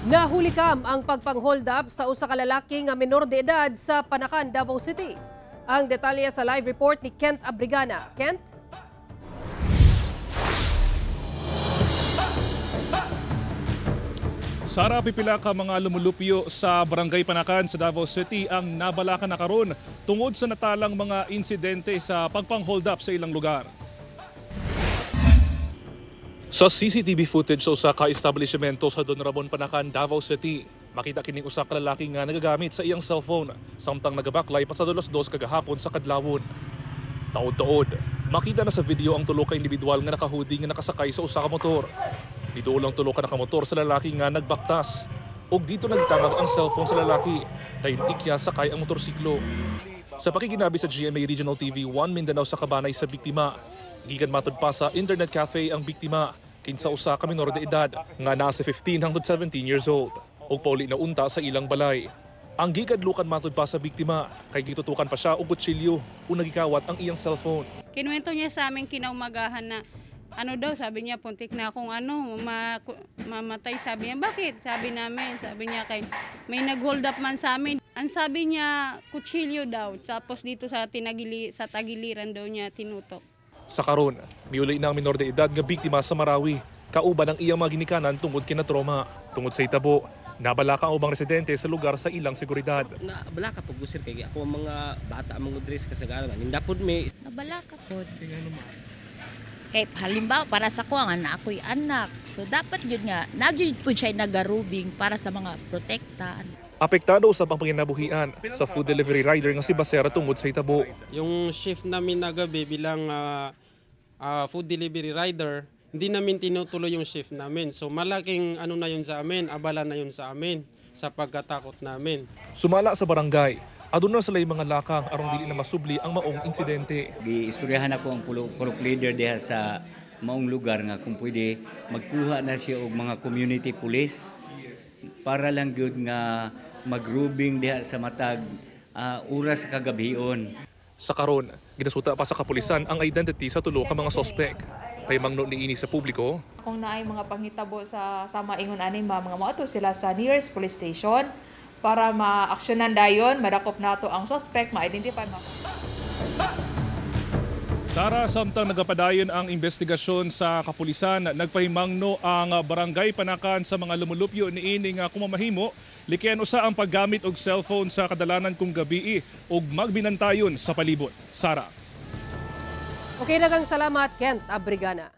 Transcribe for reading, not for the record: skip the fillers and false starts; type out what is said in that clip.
Nahuli kam ang pagpang-hold up sa usa ka lalaki nga menor de edad sa Panacan, Davao City. Ang detalye sa live report ni Kent Abrigana. Kent? Sara, pipila ka mga lumulupyo sa Barangay Panacan sa Davao City ang nabalakan na karon tungod sa natalang mga insidente sa pagpang-hold up sa ilang lugar. Sa CCTV footage sa usa ka establishmento sa Don Ramon Panacan, Davao City, makita kining usa ka lalaki nga nagagamit sa iyang cellphone samtang nagabaklay pa sa 2:00 kagahapon sa kadlawon. Taod-taod, makita na sa video ang tulo ka individual nga naka-hoodie nga nakasakay sa usa ka motor. Niduol ang tulo ka nakamotor sa lalaki nga nagbaktas. Ug dito nagitangag ang cellphone sa lalaki, dayon ikya sakay ang motorsiklo. Sa pakiginabi sa GMA Regional TV 1 Mindanao sa kabanay sa biktima, gikan matud pa sa internet cafe ang biktima, kinsa usa ka minor de edad nga nasa 15 hangtod 17 years old ug pauli na unta sa ilang balay. Ang gikadlukan matud pa sa biktima kay gitutukan pa siya og kutsilyo ug nagikawat ang iyang cellphone. Kinuwento niya sa amin kinaumagahan na ano daw, sabi niya, puntik na akong ano, mamatay. Sabi niya, bakit? Sabi namin, sabi niya kay may nag-hold up man sa amin. Ang sabi niya, kutsilyo daw. Tapos dito sa sa tagiliran daw niya tinutok. Sa karon, miuli na ang minor de edad nga biktima sa Marawi, kauban ang iyang mga ginikanan tungod kina trauma. Tungod sa itabo, nabalaka ang ubang residente sa lugar sa ilang seguridad. Nabalaka po gusir kay ako ang mga bata ang mga dress kasagaran. Nindapod mi. Nabalaka po. Kay halimbawa para sa ko ang anak ako'y anak. So dapat yun nga, nagyud po siya nagarubing para sa mga protekta. Apektado usab ang panginabuhian sa food delivery rider nga si Basera tungod sa itabo. Yung shift namin na gabi bilang food delivery rider, hindi namin tinutuloy yung shift namin. So malaking ano na yun sa amin, abala na yun sa amin sa pagkatakot namin. Sumala sa barangay, aduna sila mga lakang aron dili na masubli ang maong insidente. Giistoryahan ako ang pulok leader diha sa maong lugar nga kung pwede magkuha na siya og mga community police para lang gyud nga magrubing diha sa matag oras sa kagabion. Sa karon, ginasuta pa sa kapulisan ang identity sa tulo ka mga sospek. Paymangno niini sa publiko. Kung naay mga panghitabo sa sama ingon ani mga moadto sila sa nearest police station para maaksyonan dayon, madakop nato ang suspect, ma-identify ma. Sara, samtang nagapadayon ang investigasyon sa kapulisan, nagpahimangno ang Barangay Panacan sa mga lumulupyo niini nga kumamahimo, likayan usa ang paggamit og cellphone sa kadalanan kung gabii ug magbinantayon sa palibot. Sara. Okay, daghang salamat Kent Abrigana.